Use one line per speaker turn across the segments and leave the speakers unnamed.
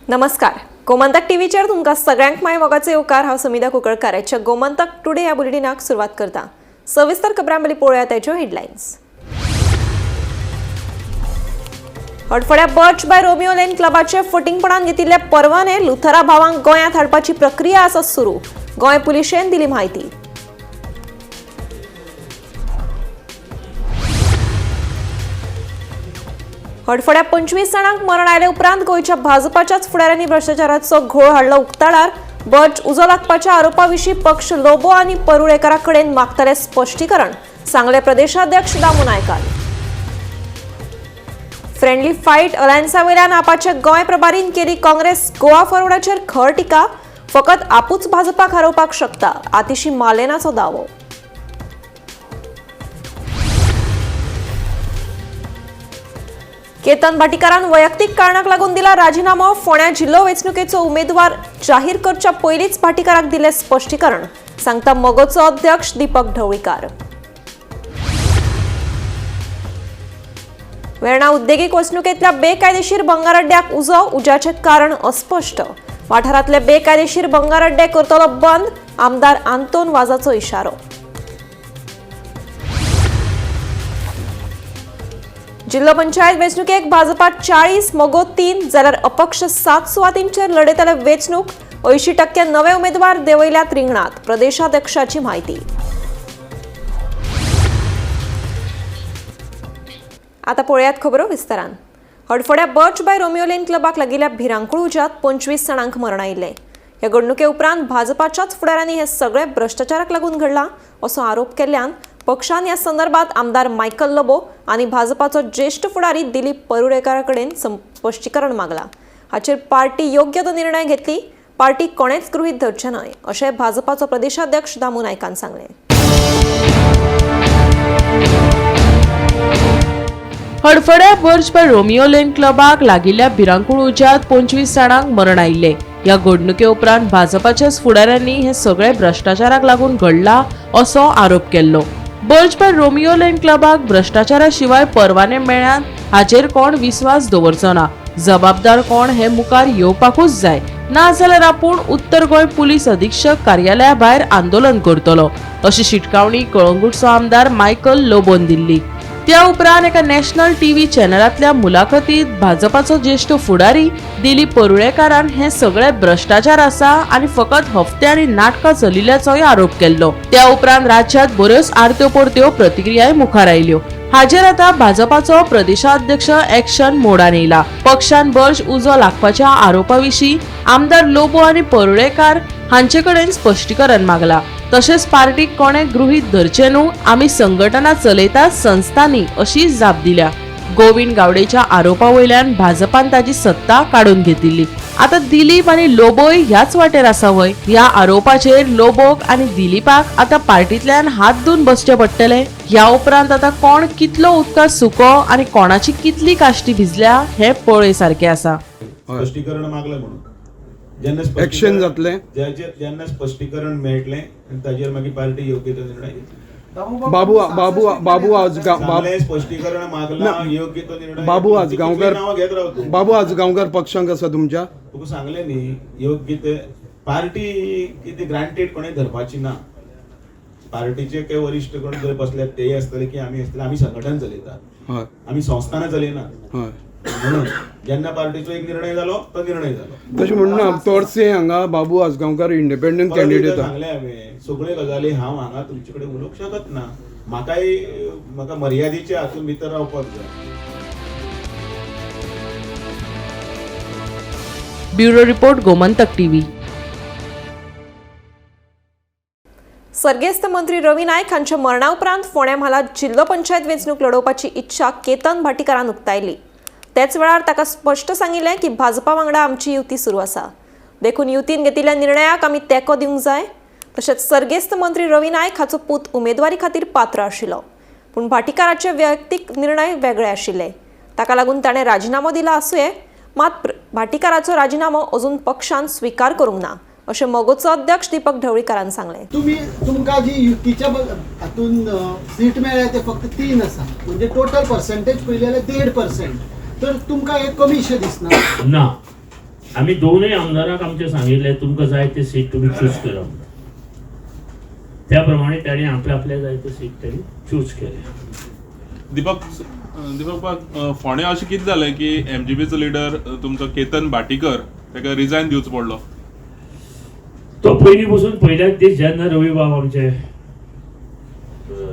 नमस्कार, गोमंतक टीव्हीचेर तुमकां सगळ्यांक माय मोगाचो येवकार. हांव समिधा कुंकळकार आयच्या गोमंतक टुडे ह्या बुलेटिनाक सुरवात करता. सविस्तर खबरां पयलीं पळोवया ताच्यो headlines. हडफड्या Birch by Romeo Lane क्लबाचे फटींगपणान घेतिल्ले परवाने लुथरा भावांक गोंयांत हाडपाची प्रक्रिया आसा सुरू. गोंय पुलिशेन दिली म्हायती. हडफड्या 25 जाणांक मरण आयले उपरांत गोंयच्या भाजपाच्याच फुडाऱ्यांनी भ्रश्टाचाराचो घोळ हाडलो उक्ताडार. बर्च उजो लागपाच्या आरोपा विशीं पक्ष लोबो आनी परुळेकारा कडेन मागतले स्पश्टीकरण, सांगले प्रदेशाध्यक्ष दामू नायकान. फ्रेंडली फायट अलायन्सा वयल्यान आपाच्या गोंय प्रभारीन केली काँग्रेस गोवा फॉरवर्डाचेर खर टिका. फकत आपूच भाजपाक हारोवपाक शकता, आतिशी मालेनाचो दावो. केतन भाटीकारान वैयक्तीक कारणाक लागून दिला राजीनामो. फोंड्या जिल्लो वेंचणुकेचो उमेदवार जाहीर करच्या पयलींच भाटीकाराक दिलें स्पश्टीकरण, सांगता मगोचो अध्यक्ष दीपक ढवळीकार. वेर्णा उद्देगीक वसणुकेंतल्या बेकायदेशीर भंगार अड्ड्याक उजो. उज्याचें कारण अस्पश्ट. वाठारांतले बेकायदेशीर भंगार अड्डे करतलो बंद, आमदार आंतोन वाजाचो इशारो. जिल्लो पंचायत वेंचणुकेक भाजपा 40, मगो 3 जाल्यार अपक्ष 7 सुवातींचेर लढयतले वेंचणूक. 80% नवे उमेदवार देंवयल्यात रिंगणात, प्रदेशाध्यक्षाची म्हायती. आता पळयात खबरो विस्तारान. हडफड्या बर्च बाय रोमियो लेन क्लबाक लागिल्ल्या भिरांकूळ उज्यांत 25 जाणांक मरण आयिल्लें. ह्या घडणुके उपरांत भाजपाच्याच फुडाऱ्यांनी हे सगळे भ्रश्टाचाराक लागून घडलां असो आरोप केल्ल्यान पक्षान ह्या संदर्भात आमदार मायकल लोबो आनी भाजपाचो ज्येश्ठ फुडारी दिलीप परुळेकारा कडेन स्पश्टीकरण मागलां. हाचेर पार्टी योग्य तो निर्णय घेतली. पार्टी कोणेच गृहीत धरचें न्हय, अशें भाजपाचो प्रदेशाध्यक्ष दामू नायकान सांगलें.
हडफड्या बर्च बाय रोमियो लेन क्लबाक लागिल्ल्या भिरांकूळ उज्यांत 25 जाणांक मरण आयिल्लें. ह्या घडणुके उपरांत भाजपाच्याच फुडाऱ्यांनी हे सगळे भ्रश्टाचाराक लागून घडला असो आरोप केल्लो. बर्च बाय रोमियो लेन क्लबाक भ्रश्टाचारा शिवाय परवाने मेळ्ळ्यात हाचेर कोण विस्वास दवरचो ना. जबाबदार कोण हे मुखार येवपाकूच जाय, नाजाल्यार आपूण उत्तर गोंय पुलीस अधीक्षक कार्यालया भायर आंदोलन करतलो, अशी शिटकावणी कळंगूटचो आमदार मायकल लोबोन दिल्ली. त्या उपरांत एका नॅशनल टीव्ही चॅनलांतल्या मुलाखतीत भाजपाचो ज्येश्ठ फुडारी दिलीप परुळेकारान हे सगळे भ्रश्टाचार आसा आनी फकत हफ्ते आनी नाटकां चलिल्ल्याचोय आरोप केल्लो. त्या उपरांत राज्यांत बऱ्योच आरत्यो परत्यो प्रतिक्रियाय मुखार आयल्यो. हाजेर आतां भाजपाचो प्रदेशाध्यक्ष एक्शन मोडान येयला. पक्षान बर्च उजो लागपाच्या आरोपा विशीं आमदार लोबो आनी परुळेकार हांचे कडेन स्पश्टीकरण मागला. तशेंच पार्टीक कोणे गृहीत धरचें न्हू, आमी संघटना चलयतात संस्थांनी, अशी जाप दिल्या. गोविंद गावडेच्या आरोपा वयल्यान भाजपान ताची सत्ता काडून घेतिल्ली. आतां दिलीप आनी लोबोय ह्याच वाटेर आसा व्हय? ह्या आरोपाचेर लोबोक आनी दिलीपाक आतां पार्टींतल्यान हात धुवन बसचें पडटलें. ह्या उपरांत आतां कोण कितलो उदकांत सुको आनी कोणाची कितली काश्टी भिजल्या हें पळय सारकें आसा.
स्पश्टीकरण मागलें म्हणून जेन्ना
Action जातलें?
जेन्ना स्पश्टीकरण मेळटलें आनी ताजेर मागीर पार्टी योग्य तो निर्णय घेतली.
बाबू बाबू बाबू आजगांव
सांगलें, स्पश्टीकरण मागलां, योग्य तो निर्णय
बाबू
घेतली.
आजगांवकर
कितलीं नांवां घेत राव तूं.
बाबू आजगांवकर पक्षांक आसा तुमच्या.
तुका सांगलें न्ही, योग्य ते पार्टी कितें ग्रांटेड कोणें धरपाची ना. पार्टीचे काही वरिश्ठ कोण जर बसल्यात तेय आसतले की आमी आसतले. आमी संघटन चलयतात, आमी संस्थानां चलयनात. म्हणून जेन्ना पार्टीचो एक निर्णय जालो तो निर्णय जालो.
तशें म्हणना, तोरसे हांगा बाबू आजगांवकर इंडिपेंडंट
परत एकदां
कॅन्डिडेट.
सांगलें हांवें, सगळ्यो गजाली हांव हांगा तुमचे कडेन उलोवंक शकत ना. म्हाकाय म्हाका मर्यादेच्या हातूंत भितर रावपाक जाय.
Bureau report, Gomantak TV.
सर्गेस्त मंत्री रवी नायक हांच्या मरणा उपरांत फोंड्या म्हालांत जिल्लो पंचायत वेंचणूक लढोवपाची इच्छा केतन भाटीकारान उक्तायली. तेच वेळार ताका स्पश्ट सांगिल्लें की भाजपा वांगडा आमची युती सुरू आसा, देखून युतीन घेतिल्ल्या निर्णयाक आमी तेंको दिवंक जाय. तशेंच सर्गेस्त मंत्री रवी नायक हाचो पूत उमेदवारी खातीर पात्र आशिल्लो, पूण भाटीकाराचे वैयक्तीक निर्णय वेगळे आशिल्ले. ताका लागून ताणें राजिनामो दिला आसुये. मात भाटीकाराचो राजिनामो अजून पक्षान स्विकार करूंक ना, अशें मगोचो अध्यक्ष दीपक ढवळीकारान सांगलें.
तुम्ही तुमकां जी युतीच्या हातून सीट मेळ्ळ्या ते फक्त 3 आसा, म्हणजे टोटल पर्सेंटेज पळयली जाल्यार 1.5%, तर तुमकां हें कमीशें दिसना?
ना, आमी दोनूय आमदारांक आमचे सांगिल्लें तुमकां जाय ते सीट तुमी चूज करा. त्या प्रमाणे तांणी आपल्या आपल्या जाय ते सीट तांणी चूज केले.
दीपक दीपक बाब, फोंड्या अशें कितें जालें की एमजीपीचो लिडर तुमचो केतन भाटीकर ताका रिजायन दिवचो पडलो?
तो पयलीं पसून पयल्याच दीस जेन्ना रवी बाब आमचे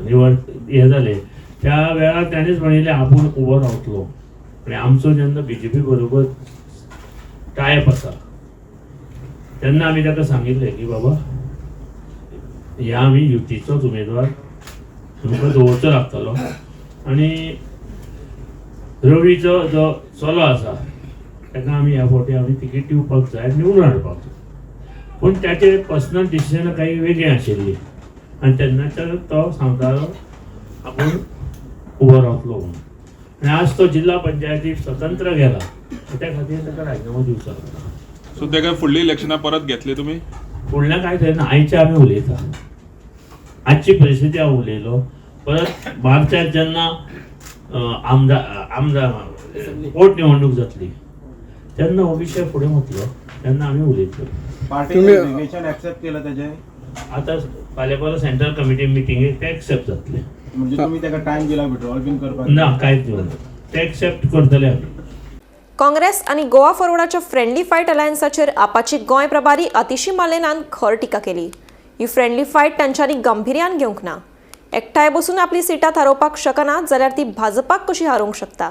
निवड हे जाले त्या वेळार ताणेंच म्हणिल्लें आपूण उबो रावतलो. आनी आमचो जेन्ना बीजेपी बरोबर टायप आसा तेन्ना आमी ताका सांगिल्लें की बाबा ह्या आमी युतीचोच उमेदवार तुमकां दवरचो लागतलो आनी रवीचो जो चलो आसा ताका आमी ह्या फावटी आमी तिकेट दिवपाक जाय, निवडून हाडपाक जाय. पूण ताचे पर्सनल डिसिजन काही वेगळीं आशिल्लीं आनी तेन्नाच्यान तो सांगतालो आपूण उबो रावतलो म्हणून. आनी आज तो जिल्हा पंचायतीक स्वतंत्र गेला, त्या खातीर ताका राजिनामो दिवचो लागला.
सो ताका फुडली इलेक्शनां परत घेतले तुमी?
फुडल्या कांय जायना, आयचे आमी उलयता, आजची परिस्थिती हांव उलयलो. परत मार्चात जेन्ना आमदार आमदार पोटनिवडणूक जातली तेन्ना हो विशय फुडें वतलो, तेन्ना आमी उलयतले.
पार्टीने रेजिग्नेशन एक्सेप्ट केलं त्याचे?
आता फाल्यां परत सेंट्रल कमिटी मिटिंगेक ते एक्सेप्ट जातले.
म्हणजे तुम्ही ताका टायम दिला विड्रॉल बीन करपाक?
ना, कांयच दिवना, ते एक्सेप्ट करतले आमी.
काँग्रेस आनी Goa फॉरवर्डाच्या friendly fight अलायन्साचेर Apache Goa प्रभारी अतिशी मालेनान खर टिका केली. ही फ्रेंडली फायट तांच्यांनी गंभीर्यान घेवंक ना. एकठांय बसून आपली सिटां थारोवपाक शकना जाल्यार ती भाजपाक कशी हारोवंक शकता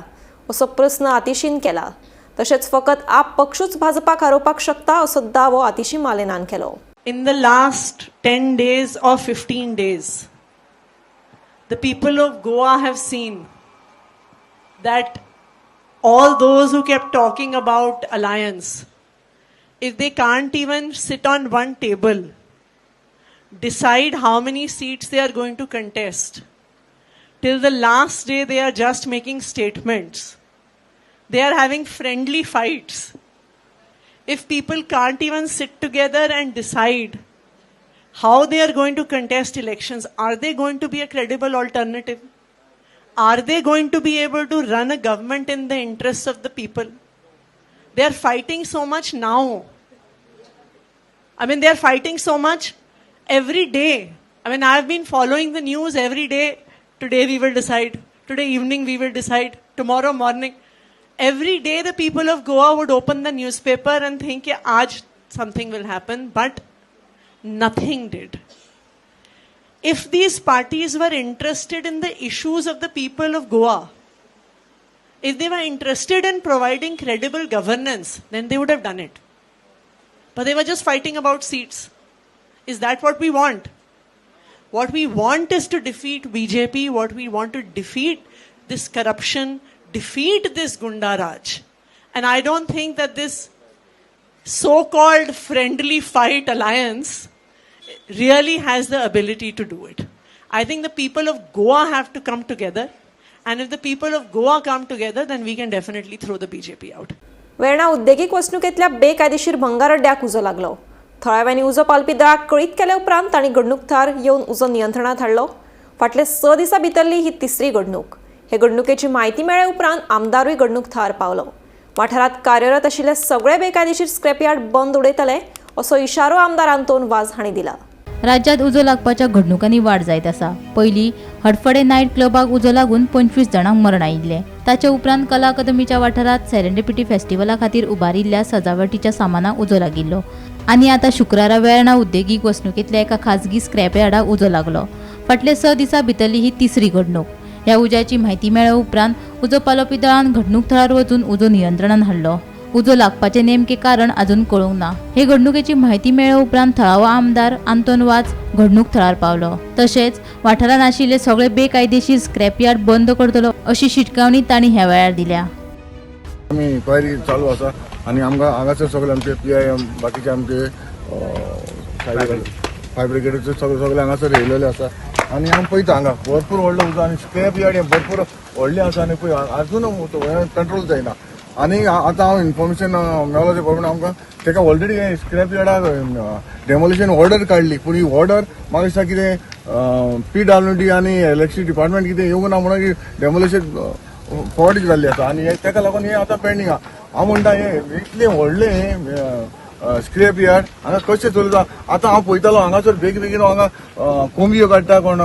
असो प्रस्न आतिशीन केला. तशेंच फकत आप पक्षूच भाजपाक हारोवपाक शकता असो दावो आतिशी मालेनान केलो.
In the last 10 days or 15 days, the people of Goa have seen that all those who kept talking about alliance, if they can't even sit on one table, decide how many seats they are going to contest, till the last day they are just making statements. They are having friendly fights. If people can't even sit together and decide how they are going to contest elections, are they going to be a credible alternative? Are they going to be able to run a government in the interests of the people? They are fighting so much now. I mean, they are fighting so much every day. I mean, I have been following the news every day. Today we will decide. Today evening we will decide. Tomorrow morning. Every day the people of Goa would open the newspaper and think, "Yeah, aaj something will happen," but nothing did. If these parties were interested in the issues of the people of Goa, if they were interested in providing credible governance, then they would have done it. But they were just fighting about seats. Is that what we want? What we want is to defeat BJP. What we want to defeat this corruption, defeat this Gunda Raj. And I don't think that this so-called friendly fight alliance really has the ability to do it. I think the people of Goa have to come together. And if the people of Goa come together, then we can definitely throw the BJP out.
Verna उद्देगीक वसणुकेंतल्या बेकायदेशीर भंगार अड्ड्याक उजो लागलो. थळाव्यांनी उजो पालपी दळाक कळीत केल्या उपरांत तांणी घडणूक थळार येवन उजो नियंत्रणात हाडलो. फाटले 6 दिसां भितरली ही तिसरी घडणूक. हे घडणुकेची म्हायती मेळ्ळे उपरांत आमदारूय घडणूक थळार पावलो. वाठारांत कार्यरत आशिल्ले सगळे बेकायदेशीर स्क्रॅपयार्ड बंद उडयतले असो इशारो आमदार आंतोन वाज हांणी दिला.
राज्यात उजो लागपाच्या घडणुकांनी वाड जायत आसा. पयलीं हडफडे नायट क्लबाक उजो लागून 25 जाणांक मरण आयिल्लें. ताचे उपरांत कला अकादमीच्या वाठारांत सेरेंडिपिटी फेस्टिवला खातीर उबारिल्ल्या सजावटीच्या सामानाक उजो लागिल्लो आनी आतां शुक्रारा वेर्णा उद्देगीक वसणुकेंतल्या एका खाजगी स्क्रॅप यार्डाक उजो लागलो. फाटल्या 6 दिसां भितरली ही तिसरी घडणूक. ह्या उज्याची म्हायती मेळ्ळे उपरांत उजो पालोवपी दळान घडणूक थळार वचून उजो नियंत्रणात हाडलो. उजो लागपाचें नेमकें कारण अजून कळूंक ना. हे घडणुकेची म्हायती मेळ्ळे उपरांत थळावो आमदार आंतोन वाज घडणूक थळार पावलो. तशेंच वाठारांत आशिल्ले सगळे बेकायदेशीर स्क्रॅपयार्ड बंद करतलो अशी शिटकावणी तांणी ह्या वेळार दिल्या.
आमी इन्क्वायरी चालू आसा आनी आमकां हांगासर सगळे आमचे पीआय, बाकीचे आमचे फायर ब्रिगेडीचे सगळे सगळे हांगासर येयलेले आसा आनी आमी पळयता हांगा भरपूर व्हडलो उजो आनी स्क्रॅप यार्ड हें भरपूर व्हडलें आसा आनी पळय आजून कंट्रोल जायना. आनी आतां हांव इन्फॉर्मेशन मेळ्ळो ते प्रमाणे आमकां ताका ऑलरेडी स्क्रॅप यार्डाक डेमोलिशन ऑर्डर काडली, पूण ही ऑर्डर म्हाका दिसता कितें पीडब्ल्यूडी आनी इलेक्ट्रिसिटी डिपार्टमेंट कितें येवंक ना म्हणून डेमोलिशन फॉरवर्ड जाल्ली आसा आनी ताका लागून हें आतां पेंडींग आहा. हांव म्हणटा हें इतलें व्हडलें हें स्क्रॅप यार्ड हांगा कशें चलता. आतां हांव पळयतालो हांगासर बेगीन बेगीन हांगा कोंबयो काडटा कोण,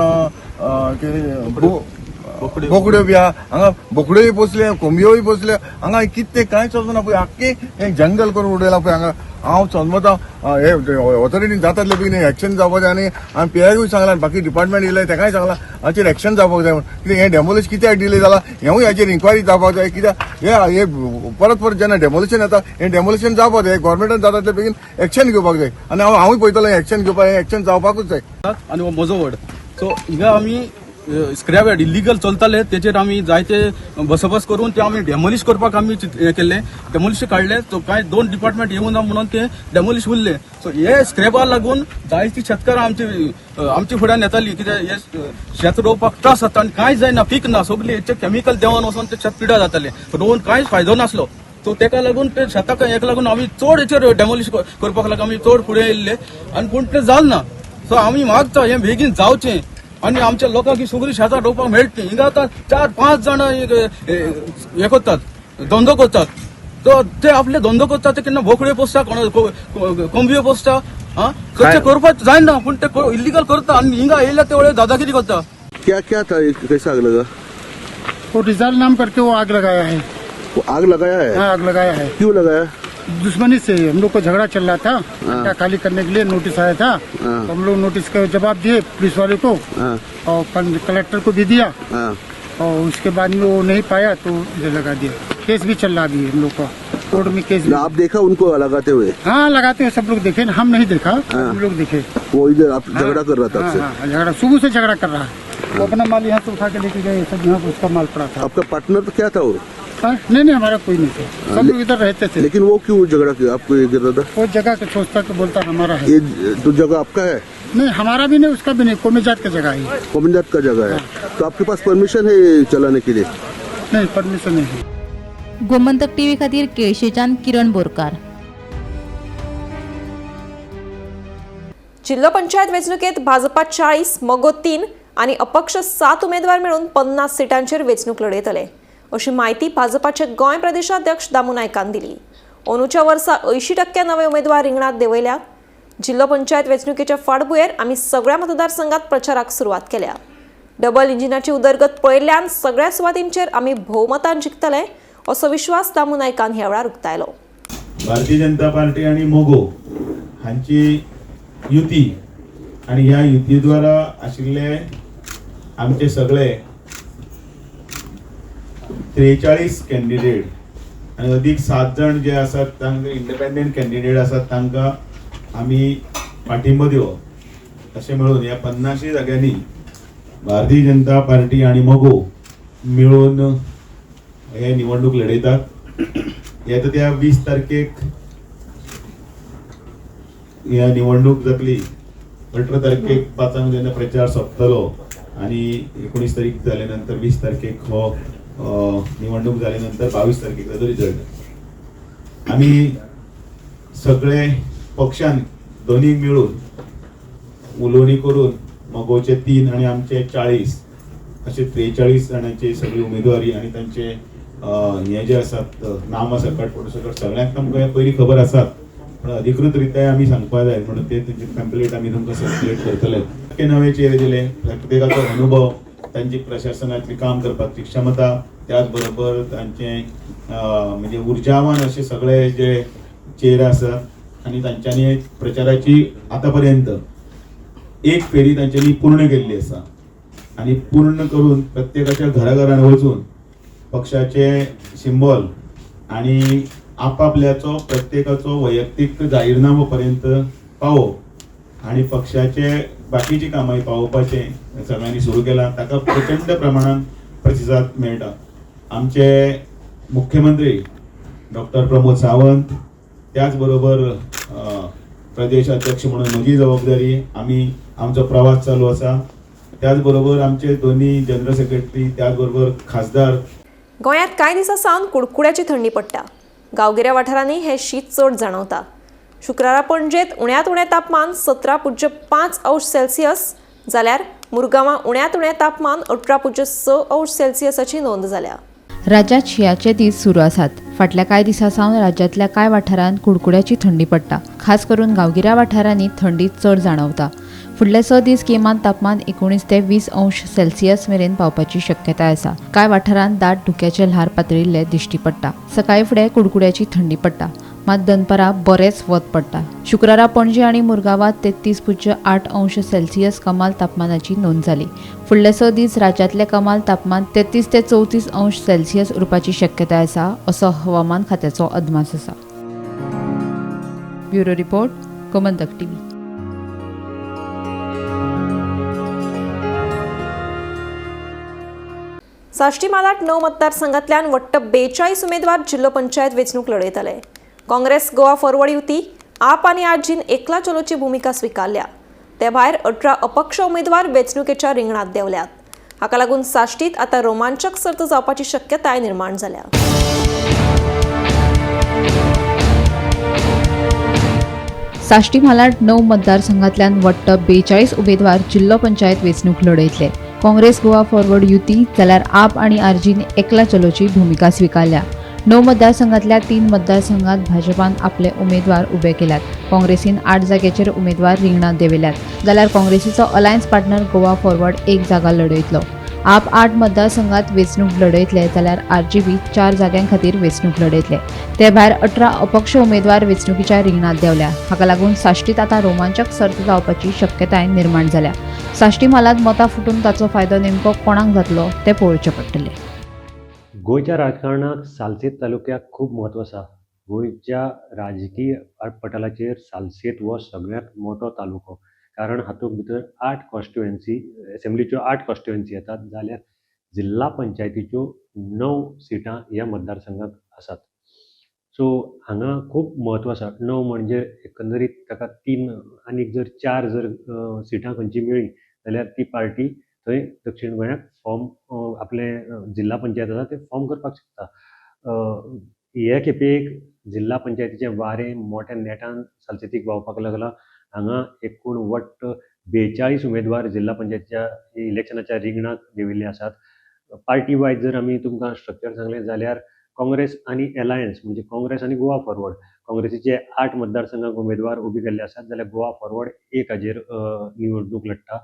कितें बोकड्यो बी आहा हांगा, बोकड्योय पोसले, कोंबयोय पोसले. हांगा कितें कांय चलना पळय, आख्खें हें जंगल करून उडयलां पळय हांगा. हांव समजता हे ऑथॉरिटीन जाता बेगीन एक्शन जावपाक जाय. आनी हांवें पी आयकूय सांगलां, बाकी डिपार्टमेंट येयले तेकाय सांगलां हाचेर एक्शन जावपाक जाय म्हणून. कित्याक हें डेमोलिश कित्याक डिले जाला हेंवूय हाचेर इन्क्वायरी जावपाक जाय. कित्याक हे हे परत परत जेन्ना डेमोलिशन येता, हें डेमोलिशन जावपाक जाय. गव्हर्मेंटान जाता तितले बेगीन एक्शन घेवपाक जाय. आनी हांवूय पळयतलो एक्शन घेवपाक, हें एक्शन जावपाकूच जाय.
आनी हो म्हजो वड सो हिंगा आमी स्क्रॅप यार्ड इलिगल चलताले तेचेर आमी जायते बसोबस करून ते आमी डेमोलिश करपाक आमी हें केल्लें, डेमोलिश काडले. सो कांय दोन डिपार्टमेंट येवना म्हणून ते डेमोलिश उरले. सो हे स्क्रॅपाक लागून जायती शेतकारां आमची फुड्यान येताली, कित्याक हे शेत रोवपाक त्रास जाता आनी कांय जायना, पीक ना, सगळी हेचे केमिकल देंवन वचोन ते शेत पिड्यार जाताले, रोवन कांयच फायदो नासलो. सो तेका लागून ते शेताक हेका लागून आमी चड हेचेर डेमोलिश करपाक लागून आमी चड फुडें येयल्ले आनी पूण तें जालें ना. सो आमी मागता हें बेगीन जावचें आनी आमच्या लोकांक ही सगळीं शेतां रोवपाक मेळटलीं. हिंगा आतां 4-5 जाणां हे करतात, धंदो करतात. तो ते आपले धंदो करतात, ते केन्ना बोकड्यो पोसता, कोण कोंबयो पोसता. आं, तशें करपाक जायना, पूण ते इलिगल करता आनी हिंगा येयल्या ते वेळार दादागिरी करता.
क्या क्या था ये? कैसा आग लगा?
वो रिजाल नाम करके वो आग लगाया है.
वो आग लगाया है?
हाँ, आग लगाया है.
क्यों लगाया?
दुश्मनी से हम लोग को झगड़ा चल रहा था. अड्डा खाली करने के लिए नोटिस आया था, तो हम लोग नोटिस का जवाब दिए पुलिस वाले को और कलेक्टर को भी दिया और उसके बाद में वो नहीं पाया तो इधर लगा दिया. केस भी चल रहा अभी हम लोग का कोर्ट में केस भी।
आप देखा उनको लगाते हुए?
हाँ, लगाते हुए सब लोग देखे, हम नहीं देखा, हम लोग देखे.
वो इधर आप झगड़ा कर रहा था आपसे?
हाँ, झगड़ा सुबह से झगड़ा कर रहा है. वो अपना माल यहाँ से उठा के लेके गए, सब यहाँ पर उसका माल पड़ा था.
आपका पार्टनर तो क्या था वो?
हाँ? नहीं नहीं, हमारा कोई नहीं था, सब लोग इधर रहते थे.
लेकिन वो क्यों झगड़ा किया आपको ये गिर रहा था?
वो जगह के सोचता के बोलता हमारा है.
ये तो जगह आपका है?
नहीं, हमारा भी नहीं, उसका भी नहीं, कोमेजात का जगह है.
कोमिंजात का जगह है, तो आपके पास परमिशन है ये चलाने के लिए?
नहीं, परमिशन नहीं है.
गोमंतक टीव्ही खातीर केळशेच्यान किरण बोरकार.
जिल्हो पंचायत वेंचणुकेत भाजपा 40, मगो 3 आनी अपक्ष 7 उमेदवार मेळून 50 सिटांचेर वेंचणूक लढयतले अशी म्हायती भाजपाचे गोंय प्रदेशाध्यक्ष दामू नायकान दिली. अंदूच्या वर्सा 80% नवे उमेदवार रिंगणात देंवयल्यात. जिल्हो पंचायत वेंचणुकेच्या फाटभुंयेर आमी सगळ्या मतदारसंघात प्रचाराक सुरवात केल्या. डबल इंजिनाची उदरगत पळयल्ल्यान सगळ्या सुवातींचेर आमी भोवमतान जिखतले असो विश्वास दामू नायकान ह्या वेळार उक्तायलो.
भारतीय जनता पार्टी आणि मगो हांची युती आणि ह्या युती द्वारा आशिल्ले आमचे सगळे 43 कॅन्डिडेट आनी अदीक 7 जाण जे आसात तांकां इंडिपेंडंट कॅन्डिडेट आसात तांकां आमी पाठिंबो दिवप अशें मेळून ह्या 50 जाग्यांनी भारतीय जनता पार्टी आनी मगो मेळून हे निवडणूक लढयतात. येता त्या 20 तारखेक ह्या निवडणूक जातली. 18 तारखेक 5 जेन्ना प्रचार सोंपतलो आनी 19 तारीख जाले नंतर 20 तारखेक हो निवडणूक जाले नंतर 22 तारखेक ताजो रिजल्ट. आमी सगळे पक्षान दोनी मेळून उलोवणी करून मगोचे 3 आनी आमचे 40 अशे 43 जाणांची सगळी उमेदवारी आनी तांचे हे जे आसात नामां सकट फोटो सकट सगळ्यांक आमकां हें पयलीं खबर आसात, पण अधिकृत रित्या आमी सांगपा जाय म्हणून ते तेंचे पॅम्पलेट आमी तुमकां सर्क्युलेट करतले. ते नवे चेहरे दिले, प्रत्येकाचो अनुभव, तांची प्रशासनांतली काम करपाची क्षमता, त्याच बरोबर तांचे म्हणजे उर्जावान अशे सगळे जे चेहरे आसात आनी तांच्यांनी प्रचाराची आतां पर्यंत एक फेरी तांच्यांनी पूर्ण केल्ली आसा आनी पूर्ण करून प्रत्येकाच्या घराघरान वचून पक्षाचे सिंबॉल आनी आपापल्याचो प्रत्येकाचो वैयक्तीक जाहीरनामो पर्यंत पावोवप आनी पक्षाचे बाकीची कामां पावोवपाचें सगळ्यांनी सुरू केलां. ताका प्रचंड प्रमाणान प्रतिसाद मेळटा. आमचे मुख्यमंत्री डॉक्टर प्रमोद सावंत, त्याच बरोबर प्रदेश अध्यक्ष म्हणून म्हजी जबाबदारी, आमी आमचो प्रवास चालू आसा. त्याच बरोबर आमचे दोन्ही जनरल सेक्रेटरी, त्याच बरोबर खासदार.
गोंयांत कांय दिसां सावन कुडकुड्याची थंडी पडटा. गांवगिऱ्या वाठारांनी हें शीत चड जाणवता. शुक्रारा पणजेंत उण्यांत उणें तापमान 17.5 अंश सेल्सियस जाल्यार मुरगांवां उण्यांत उणें तापमान 18.6 अंश सेल्सियसाची नोंद जाल्या.
राज्यात शिंयाचे दीस सुरू आसात. फाटल्या कांय दिसां सावन राज्यांतल्या कांय वाठारांत कुडकुड्याची थंडी पडटा. खास करून गांवगिऱ्या वाठारांनी थंडी चड जाणवता. फुडले 6 दीस किमान तापमान 19 ते 20 अंश सेल्सियस मेरेन पावपाची शक्यताय आसा. कांय वाठारांत दाट धुक्याचे ल्हार पातळिल्ले दिश्टी पडटा. सकाळी फुडें कुडकुड्याची थंडी पडटा, मात दनपारां बरेंच वत पडटा. शुक्रारा पणजे आनी मुरगांवांत 33.8 अंश सेल्सियस कमाल तापमानाची नोंद जाली. फुडले 6 दीस राज्यांतलें कमाल तापमान 33 ते 34 अंश सेल्सियस उरपाची शक्यताय आसा, असो हवामान खात्याचो अदमास आसा. Bureau report, Gomantak TV.
Sashti म्हालांत 9 मतदारसंघांतल्यान वट्ट 42 उमेदवार जिल्लो पंचायत वेंचणूक लढयतले. काँग्रेस, गोवा फॉरवर्ड युती, आप आनी आरजीन एकला चलोची भुमिका स्विकारल्या. ते भायर 18 अपक्ष उमेदवार वेंचणुकेच्या रिंगणांत देंवल्यात. हाका लागून साश्टीत आतां रोमांचक सर्त जावपाची शक्यताय निर्माण जाल्या.
साश्टी म्हालांत 9 मतदारसंघांतल्यान वट्ट 42 उमेदवार जिल्लो पंचायत वेंचणूक लढयतले. काँग्रेस, गोवा फॉरवर्ड युती जाल्यार आप आनी आरजीन एकला चलोची भुमिका स्विकारल्या. 9 मतदारसंघांतल्या 3 मतदारसंघात भाजपान आपले उमेदवार उबे केल्यात. काँग्रेसीन 8 जाग्याचेर उमेदवार रिंगणांत देंवयल्यात, जाल्यार काँग्रेसीचो अलायन्स पार्टनर गोवा फॉरवर्ड 1 जागा लढयतलो. आप 8 मतदारसंघात वेंचणूक लढयतले, जाल्यार आरजीबी 4 जाग्यां खातीर वेंचणूक लढयतले. ते भायर 18 अपक्ष उमेदवार वेंचणुकीच्या रिंगणांत देंवल्या. हाका लागून साश्टीत आतां रोमांचक सर्त जावपाची शक्यताय निर्माण जाल्या. साश्टी म्हालांत मतां फुटून ताचो फायदो नेमको कोणाक जातलो तें पळोवचें पडटलें.
गोंयच्या राजकारणाक सालसेत तालुक्याक खूब म्हत्व आसा. गोंयच्या राजकीय पटलाचेर सालसेत हो सगळ्यांत मोठो तालुको, कारण हातूंत भितर 8 कॉन्स्टिट्युएन्सी, एसेंब्लीच्यो 8 कॉन्स्टिट्युएन्सी येतात, जाल्यार जिल्ला पंचायतीच्यो 9 सिटां ह्या मतदारसंघाक आसात. सो हांगा खूब म्हत्व आसा. 9 म्हणजे एकंदरीत ताका 3 आनीक जर 4 जर सिटां खंयची मेळ्ळी जाल्यार ती पार्टी थंय दक्षिण गोंयाक फॉर्म आपलें जिल्ला पंचायत आसा तें फॉर्म करपाक शकता. हे खेपेक जिल्ला पंचायतीचें वारें मोठ्या नेटान सालसेतीक व्हांवपाक लागलां. हांगा एकूण वट्ट 42 उमेदवार जिल्ला पंचायतीच्या इलेक्शनाच्या रिंगणाक देंविल्ले आसात. पार्टी वायज जर आमी तुमकां स्ट्रक्चर सांगलें जाल्यार काँग्रेस आनी एलायन्स म्हणजे काँग्रेस आनी गोवा फॉरवर्ड, काँग्रेसीचे 8 मतदारसंघाक उमेदवार उबे केल्ले आसात, जाल्यार गोवा फॉरवर्ड 1 हाजेर निवडणूक लढटा.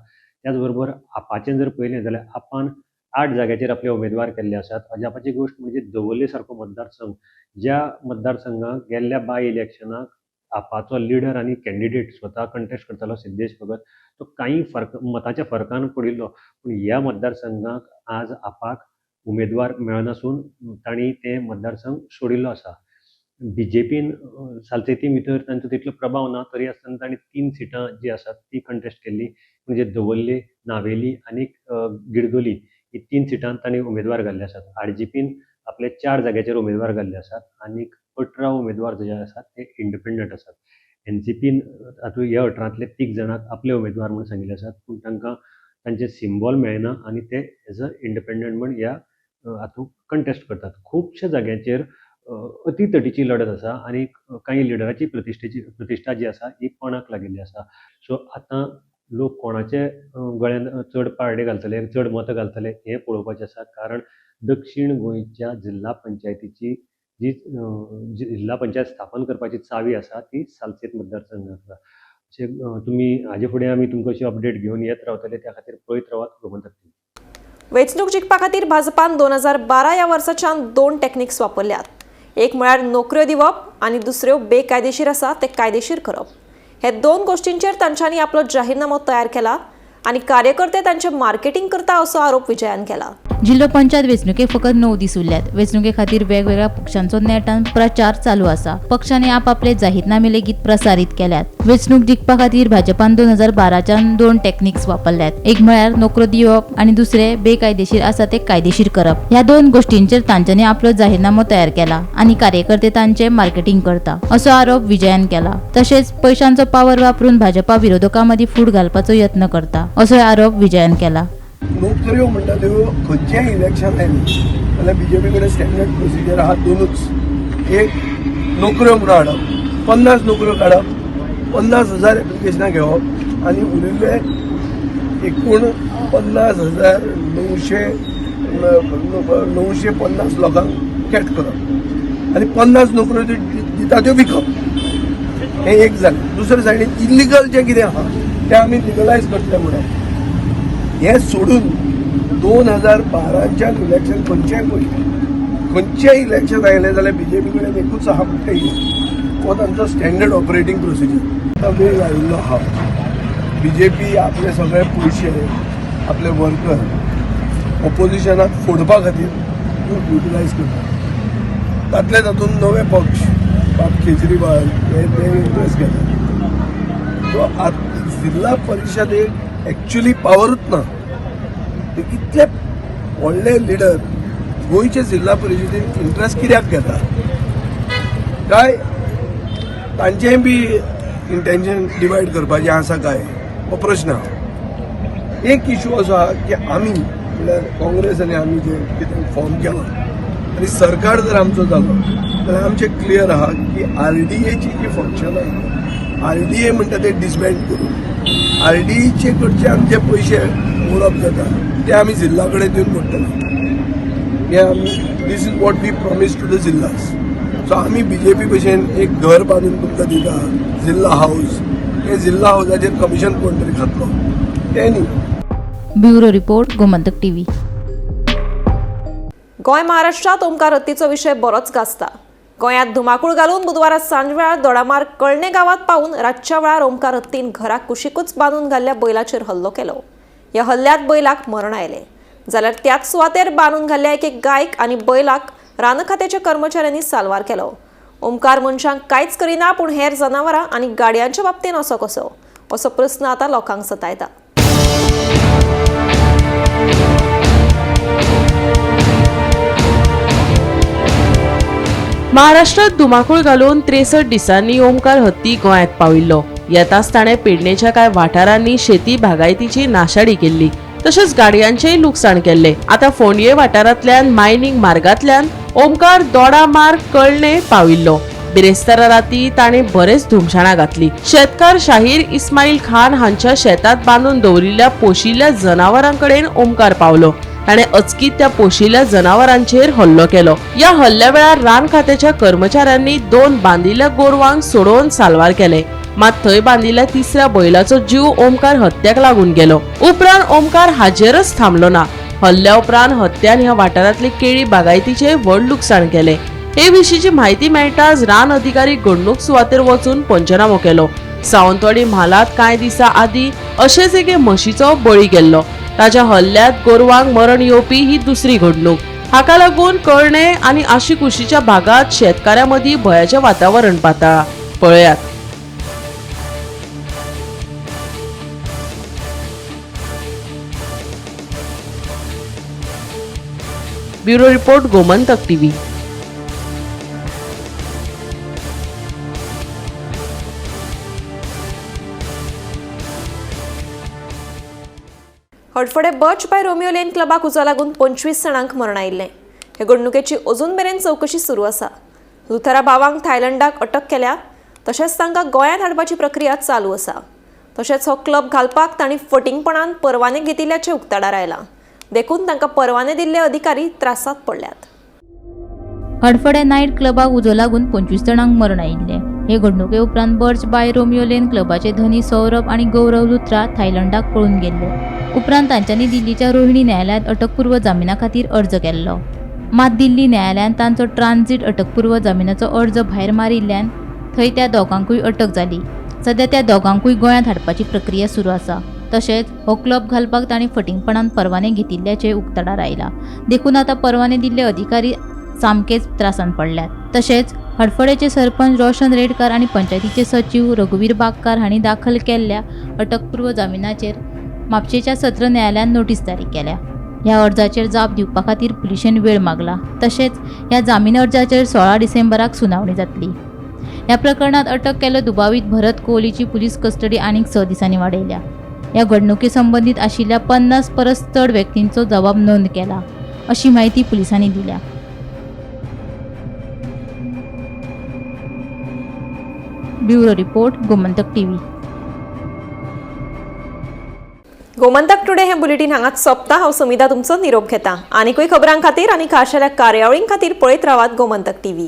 त्याच बरोबर आपाचें जर पळयलें जाल्यार आपान 8 जाग्याचेर आपले उमेदवार केल्ले आसात. अजापाची गोश्ट म्हणजे दवर्ले सारको मतदारसंघ, ज्या मतदारसंघाक गेल्ल्या बाय इलेक्शनाक आपाचो लिडर आनी कॅन्डिडेट स्वता कंटेस्ट करतालो सिद्धेश भगत, तो कांय फरक मताच्या फरकान पडिल्लो, पूण ह्या मतदारसंघाक आज आपाक उमेदवार मेळनासून तांणी ते मतदारसंघ सोडिल्लो आसा. बीजेपीन सालसेती भितर तांचो तितलो प्रभाव ना, तरी आसतना तांणी 3 सिटां जी आसात ती कंटेस्ट केल्ली, म्हणजे दवर्ले, नावेली आनी गिरदोली ही 3 सिटां तांणी उमेदवार घाल्ले आसात. आरजीपीन आपले 4 जाग्याचेर उमेदवार घाल्ले आसात आनी 18 उमेदवार जे आसात ते इंडिपेंडंट आसात. एनसीपीन हातूंत ह्या 18तले 3 जाणांक आपले उमेदवार म्हूण सांगिल्ले आसात, पूण तांकां तांचे सिम्बॉल मेळना आनी ते एज अ इंडिपेंडंट म्हूण ह्या हातूंत कंटेस्ट करतात. खुबश्या जाग्यांचेर अतितटीची लढत आसा आनी कांय लिडराची प्रतिश्ठा जी आसा ही पणाक लागिल्ली आसा. सो आतां लोक कोणाचे गळ्यान चड पारडे घालतले, चड मतां घालतले हें पळोवपाचें आसा, कारण दक्षिण गोंयच्या जिल्ला पंचायतीची जी जिल्ला पंचायत स्थापन करपाची चावी आसा ती सालसेत मतदारसंघात आसा. अशें तुमी हाजे फुडें आमी तुमकां अशी अपडेट घेवन येत रावतले, त्या खातीर पळयत रावात गोमंतक टीव्ही.
वेंचणूक जिखपा खातीर भाजपान 2012 ह्या वर्साच्यान 2 टेक्निक्स वापरल्यात. एक म्हळ्यार नोकऱ्यो दिवप आनी दुसऱ्यो बेकायदेशीर आसा ते कायदेशीर करप. हे 2 गोश्टींचेर तांच्यांनी आपलो जाहीरनामो तयार केला आनी कार्यकर्ते तांचे मार्केटिंग करता असो आरोप विजयान केला.
जिल्लो पंचायत वेंचणुकेक फकत 9 दीस उरल्यात. वेंचणुके खातीर वेगवेगळ्या पक्षांचो नेटान प्रचार चालू आसा. पक्षांनी आपापले जाहीरनामे लेगीत प्रसारीत केल्यात. वेंचणूक जिखपा खातीर भाजपान 2012च्यान 2 टेक्निक्स वापरल्यात. एक म्हळ्यार नोकऱ्यो दिवप आनी दुसरे बेकायदेशीर आसा ते कायदेशीर करप. ह्या 2 गोश्टींचेर तांच्यांनी आपलो जाहीरनामो तयार केला आनी कार्यकर्ते तांचे मार्केटिंग करता असो आरोप विजयान केला. तशेंच पयशांचो पावर वापरून भाजपा विरोधकां मदीं फूट घालपाचो यत्न करता असो आरोप विजयान केला.
नोकऱ्यो म्हणटा त्यो खंयचेय इलेक्शन आयलें जाल्यार बीजेपी कडेन स्टँडर्ड प्रोसिजर आहा दोनूच. एक नोकऱ्यो म्हणून हाडप, 50 नोकऱ्यो काडप, 50,000 एप्लिकेशनां घेवप आनी उरिल्ले एकूण 50,900 950 लोकांक कॅट करप आनी 50 नोकऱ्यो दिता त्यो विकप, हें एक जालें. दुसरे सायडीन इलिगल जें कितें आहा तें आमी लिगलायज करतले म्हणप. हें सोडून 2012च्यान इलेक्शन खंयचेंय पळय, खंयचेंय इलेक्शन आयलें जाल्यार बीजेपी कडेन एकूच आहा म्हणटा हो तांचो स्टँडर्ड ऑपरेटींग प्रोसिजर. आतां वेळ आयिल्लो आहा, बीजेपी आपले सगळे पयशे आपले वर्कर ऑपोजिशनाक फोडपा खातीर युटिलायज करता. तातले तातूंत नवे पक्ष बाब केजरीवाल हे ते इंट्रस्ट घेतात. सो आतां जिल्हा परिशदेक एक्चुली पावरूच ना. ते कितले व्हडले लिडर गोंयचे जिल्हा परिशदेन इंट्रस्ट कित्याक घेता काय तांचेंय बी इंटेन्शन डिवायड करपाचें आसा काय हो प्रश्न आहा. एक इशू असो आहा की आमी म्हणल्यार काँग्रेस आनी आमी जे कितें फॉर्म केलां आनी सरकार जर आमचो जालो जाल्यार आमचें क्लियर आहा की आरडीएची जी फंक्शनां आहा, आरडीए म्हणटा ते डिसबँड करून आरडीएचे कडचे आमचे पयशे मोडप जाता ते आमी जिल्हा कडेन दिवन पडटले. हे आमी this is what we promise to the जिल्हास. सो आमी बीजेपी भशेन एक घर बांदून तुमकां दिता जिल्हा हावस, हे जिल्हा हावसाचेर कमिशन कोण तरी खातलो तें न्ही.
Bureau report, Gomantak TV.
Goa महाराष्ट्रात ओमकार हत्तीचो विशय बरोच गाजता. गोंयांत धुमाकूळ घालून बुधवारा सांजवेळार दोडामार्ग कळणे गांवांत पावून रातच्या वेळार ओमकार हत्तीन घराक कुशीकूच बांदून घाल्ल्या बैलाचेर हल्लो केलो. ह्या हल्ल्यांत बैलाक मरण आयलें जाल्यार त्याच सुवातेर बांदून घाल्ल्या एक गायक आनी बैलाक रान खात्याच्या कर्मचाऱ्यांनी साल्वार केलो. ओमकार मनशांक कांयच करिना पूण हेर जनावरां आनी गाडयांच्या बाबतीन असो कसो असो प्रस्न आतां लोकांक सतायता.
महाराष्ट्रात धुमाकूळ घालून 63 दिसांनी ओमकार हत्ती गोंयांत पाविल्लो. येताच ताणें पेडणेच्या कांय वाठारांनी शेती बागायतीची नाशाडी केल्ली, तशेंच गाडयांचेय लुकसाण केल्लें. आतां फोंडये वाठारांतल्यान मायनींग मार्गांतल्यान ओमकार दोडा मार्ग कळणे पाविल्लो. बिरेस्तारा राती ताणें बरेच धुमशाणां घातली. शेतकार शाहीर इस्माईल खान हांच्या शेतांत बांदून दवरिल्ल्या पोशिल्ल्या जनावरां कडेन ओमकार पावलो. ताणें अचकीत त्या पोशिल्ल्या जनावरांचेर हल्लो केलो. ह्या हल्ल्या वेळार रान खात्याच्या कर्मचाऱ्यांनी 2 बांदिल्ल्या गोरवांक सोडोवन साल्वार केले. मात थंय बांदिल्ल्या तिसऱ्या बैलाचो जीव ओमकार हत्याक लागून गेलो. उपरांत ओमकार हाजेरच थांबलो ना. हल्ल्या उपरांत हत्यान ह्या वाठारांतले केळी बागायतीचे व्हड लुकसाण केले. हे विशींची म्हायती मेळटाच रान अधिकारी घडणूक सुवातेर वचून पंचनामो केलो. सावंतवाडी म्हालांत कांय दिसां आदीं अशेच एके म्हशीचो बळी गेल्लो. ताच्या हल्ल्यांत गोरवांक मरण येवपी ही दुसरी घडणूक. हाका लागून कळणे आनी आशिकुशीच्या भागात शेतकाऱ्यां मदीं भंयाचें वातावरण पातळ्ळां. पळयात. Bureau report, Gomantak TV.
Hadfade Birch by Romeo Lane क्लबाक उजो लागून 25 जाणांक मरण आयिल्लें. हे घडणुकेची अजून मेरेन चवकशी सुरू आसा. लुथरा भावांक थायलंडाक अटक केल्या, तशेंच तांकां गोंयांत हाडपाची प्रक्रिया चालू आसा. तशेंच हो क्लब घालपाक तांणी फटींगपणान परवाने घेतिल्ल्याचें उक्ताडार आयलां. देखून तांकां परवाने दिल्ले अधिकारी त्रासांत पडल्यात.
हडफडे नायट क्लबाक उजो लागून 25 जाणांक मरण आयिल्लें. हे घडणुके उपरांत बर्च बाय रोमियो लेन क्लबाचे धनी सौरभ आनी गौरव लुथरा थायलंडाक पळून गेल्ले. उपरांत तांच्यांनी दिल्लीच्या रोहिणी न्यायालयांत अटकपूर्व जामिना खातीर अर्ज केल्लो. मात दिल्ली न्यायालयान तांचो ट्रान्झीट अटकपूर्व जामिनाचो अर्ज भायर मारिल्ल्यान थंय त्या दोगांकूय अटक जाली. सध्या त्या दोगांकूय गोंयांत हाडपाची प्रक्रिया सुरू आसा. तशेंच हो क्लब घालपाक तांणी फटींगपणान परवाने घेतिल्ल्याचें उक्ताडार आयलां. देखून आतां परवाने दिल्ले अधिकारी सामकेच त्रासांत पडल्यात. तशेंच हडफडेचे सरपंच रोशन रेडकर आनी पंचायतीचे सचीव रघुवीर बागकार हांणी दाखल केल्ल्या अटकपूर्व जामिनाचेर म्हापशेंच्या सत्र न्यायालयान नोटीस जारी केल्या. ह्या अर्जाचेर जाप दिवपा खातीर पुलिशेन वेळ मागला. तशेंच ह्या जामीन अर्जाचेर 16 डिसेंबराक सुनावणी जातली. ह्या प्रकरणात अटक केल्लो दुबावीत भरत कोहलीची पुलीस कस्टडी आनीक 6 दिसांनी वाडयल्या. ह्या घडणुके संबंदीत आशिल्ल्या 50 परस चड व्यक्तींचो जबाब नोंद केला अशी म्हायती पुलिसांनी दिल्या. Bureau report, Gomantak TV.
Gomantak today हें बुलेटीन हांगाच सोंपता. हांव सुमिता तुमचो निरोप घेता. आनिकूय खबरां खातीर आनी खाशेल्या कार्यावळीं खातीर पळयत रावात गोमंतक टीव्ही.